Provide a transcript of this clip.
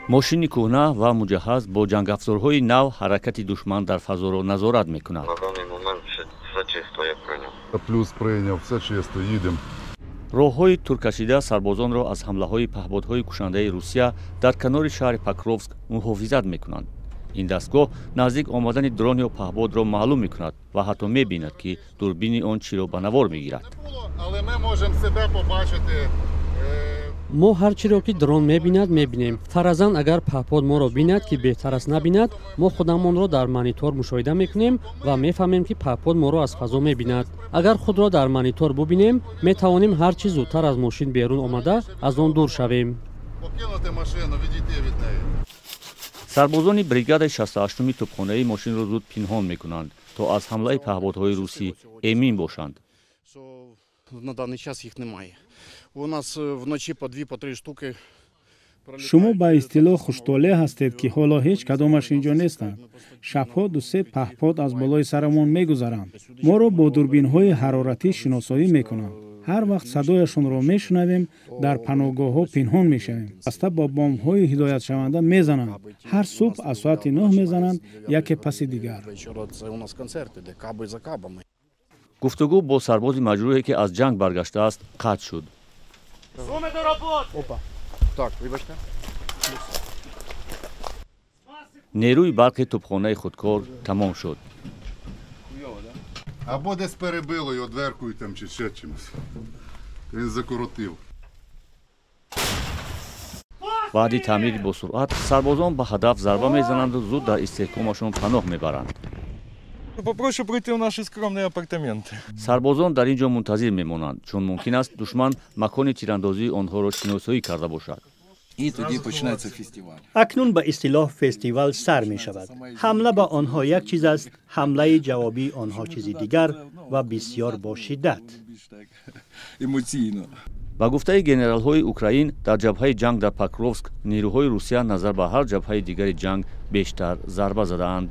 Мошини кӯҳна ва муҷаҳҳаз бо ҷангафзорҳои нав ҳаракати душман дар фазоро назорат мекунад. На данный момент все чисто, я прийняв. Плюс прийняв, все чисто, їдемо. Роҳҳои туркашида сарбозонро аз ҳамлаҳои паҳбодҳои кушандаи Русия дар канори шаҳри Покровск муҳофизат мекунанд. Ин дастгоҳ наздик омадани дрон ё паҳбодро маълум мекунад ва ҳатто мебинад, ки дурбини он чиро ба навор мегирад. Але ми можемо себе побачити. Мо ҳар чиро, ки дрон мебинад, мебинем. Фаразан, агар паҳпод моро бинад, ки беҳтар аст набинад, мо худамонро дар монитор мушоҳида мекунем ва мефаҳмем, ки паҳпод моро аз фазо мебинад. Агар худро дар монитор бубинем, метавонем ҳар чӣ зудтар аз мошин берун омада, аз он дур шавем. Покинути машину, відійти від неї. Сарбозони бригадаи 68-уми тӯбхонаи мошинро зуд пинҳон мекунанд, то аз ҳамлаи паҳбодҳои русӣ эмин бошанд. На даний час їх немає. У нас вночі по дві, по три штуки. Шумо ба истилоҳ хуштолеъ ҳастед, ки ҳоло ҳеҷ кадомаш ин ҷо нестанд. Шабҳо дусе паҳпод аз болои сарамон мегузаранд. Моро бо дурбинҳои ҳароратӣ шиносоӣ мекунанд. Ҳар вақт садояшонро мешунавем, дар паноҳгоҳҳо пинҳон мешавем. Баста бо бомбҳои ҳидоятшаванда мезананд. Ҳар субҳ аз соати 9 мезананд, яке паси дигар. Вечора це у нас концерт іде, каби за кабами. Гуфтугӯ бо сарбози маҷрӯҳе, ки аз ҷанг баргаштааст, қатъ шуд. Опа. Так, вибачте. Нерӯи барқи тӯбхонаи худкор тамом шуд. Або десь перебило його дверкою там чи ще чимось. Він закоротив. Баъди таъмири босуръат сарбозон ба ҳадаф зарба мезананду зуд дар истеҳкомашон паноҳ мебаранд. Попрошу пройти в наши скромные апартаменты. Сарбозон дар ин ҷо мунтазир мемонанд, чун мумкин аст, душман макони тирандозии онҳоро шиносоӣ карда бошад. І тоді почнеться фестиваль. Акнун ба истилоҳ фестивал сар мешавад. Ҳамла ба онҳо як чиз аст, ҳамлаи ҷавобии онҳо чизи дигар ва бисёр бо шиддат. Більш так емоційно. Ба гуфтаи генералҳои украин, дар ҷабҳаи ҷанг дар Покровск нерӯҳои Русия назар ба ҳар ҷабҳаи дигари ҷанг бештар зарба задаанд.